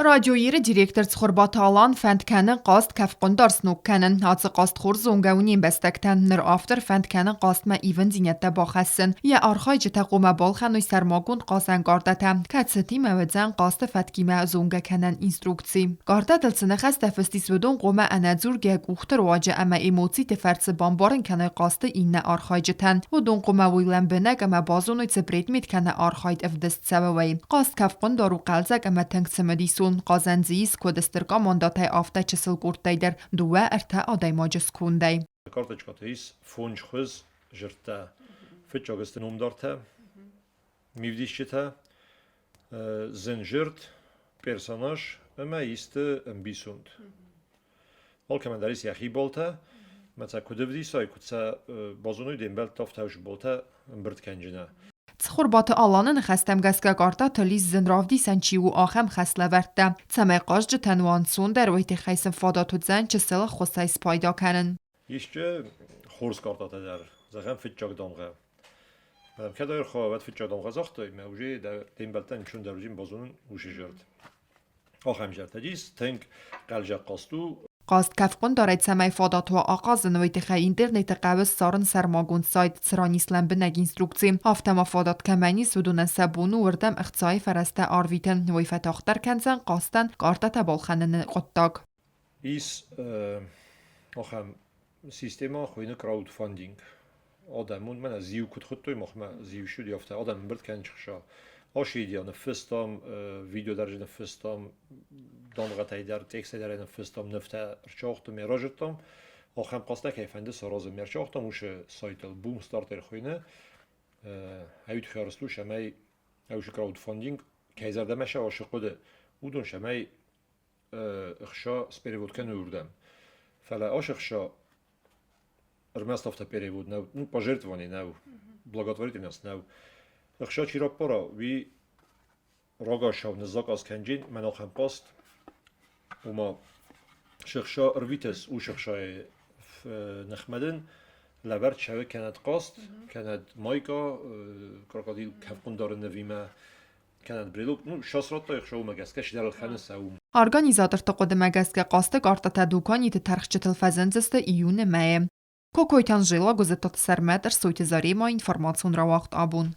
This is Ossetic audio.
Радио Иры директор Цхуырбаты Алан фӕнд кӕны хъазт Кӕфхъуындар сног кӕнын. Ацы хъазт хорз зонгӕ у не мбӕстӕгтӕн. Ныр автор фӕнд кӕны хъазтмӕ ивындзинӕдтӕ бахӕссын. Йӕ архайджытӕ хъуамӕ балхӕной сӕрмагонд хъазӕн картӕтӕ, кӕцытимӕ уыдзӕн хъазты фӕткимӕ зонгӕ кӕнӕн инструкци. Картӕтыл цы ныхӕстӕ фыст ис, уыдон хъуамӕ ӕнӕдзургӕ къухты руаджы ӕмӕ эмоциты фӕрцы бамбарын кӕной хъазты иннӕ архайджытӕн. Уыдон хъуамӕ уой лӕмбынӕг ӕмӕ базоной, цы предмет кӕнӕ архайд ӕвдыст цӕуы, уый. Хъазт кӕфхъуындар у хъӕлдзӕг ӕмӕ тынг цымыдисон. Хъазӕн дзы ис куыд стыр командӕтӕй, афтӕ чысыл къордтӕй дӕр, дыууӕ-ӕртӕ адӕймаджы скондӕй. Карточкӕты ис фонджхуыз жырдтӕ, фыццаг сты номдартӕ, мивдисджытӕ, зынжырд, персонаж ӕмӕ исты ӕмбисонд. Алкӕмӕн дӕр ис йӕхи болтӕ, мӕ сӕ куыд ӕвдисай, куыд сӕ базоной де мбӕлттӕ, афтӕ болтӕ ӕмбырд кӕнджынӕ. Цхуырбаты Аланы ныхӕстӕм гӕсгӕ картӕтыл ис зын равдисӕн чи у, ахӕм хӕслӕвӕрдтӕ. Цӕмӕй хъазджытӕн уа ӕнцондӕр, уый тыххӕй сын фадат уыдзӕн чысыл ӕххуысӕй спайда кӕнын. Исчи хорз картӕтӕ дӕр, зӕгъӕм, фыццаг дамгъӕ. Кӕд ӕрхауӕд фыццаг дамгъӕ загътай, мӕ уже де мбӕлттӕн ӕнцондӕр уыдзӕн базонын уыцы зӕрд. Ахӕм зӕрдӕ тынг хъӕлдзӕг хъазт у. Хъазт кӕфхъуындарӕй цӕмӕй фадат уа ахъазын, уый тыххӕй интернеты хъӕуы ссарын сӕрмагонд сайт, цыран ис лӕмбынӕг инструкци. Афтӕ ма фадат кӕмӕн ис, уыдонӕн сӕ бон у уырдӕм ӕхцайы фӕрӕзтӕ арвитын. Уый фӕтагъддӕр кӕндзӕн хъазтӕн картӕтӕ балхӕныны хъуыддаг. Ис ахӕм системӕ хуыйны краудфандинг. Адӕмон мӕнӕ зиу куыд хуыдтой махмӕ, зиу ссыди афтӕ, адӕм ӕмбырд кӕнын чыхса. Аш идея ныффыстам, видео дӕр ныффыстам, дамгъӕтӕй дӕр, текстӕй дӕр ныффыстам, нывтӕ ӕрчагътам, ӕрӕзыдтам. Ахӕм хъазтӕ кӕй фӕнды саразын, ӕрчагътам уыцы сайтыл Boom Starter хуыйны. Ӕвдхӕрсту сӕмӕй ӕвшы краудфандинг кӕй зӕрдӕмӕ сӕ ашы хъуыды, уыдон сӕмӕй ӕхца сперевод кӕны уырдӕм. Фӕлӕ аш ӕхца ӕрмӕст афтӕ перевод нӕу, ну, пожертвование нӕу, благотворительность нӕу. Ӕхца чи раппара, уый рагацау ныззакъаз кӕнджын, мӕн ахӕм хъаст, ома се хца ӕрвитыс уыцы ӕхцайы ныхмӕ дын лӕвӕрд цӕуы кӕнӕд хъаст, кӕнӕд майка, крокодил кӕфхъуындары нывимӕ, кӕнӕд брелок, ну, шас радта ӕхсӕвмӕ гӕсгӕ чидӕр ӕлхӕны сӕ уым. Организаторты хъуыдымӕ гӕсгӕ хъазты картӕтӕ дуканиты тӕрхджытыл фӕзындзысты июны мӕйы. Кокойты Анжела, Гуызыты Сӕрмӕт, Ӕрсойты Зарема, информацион рауагъд абон.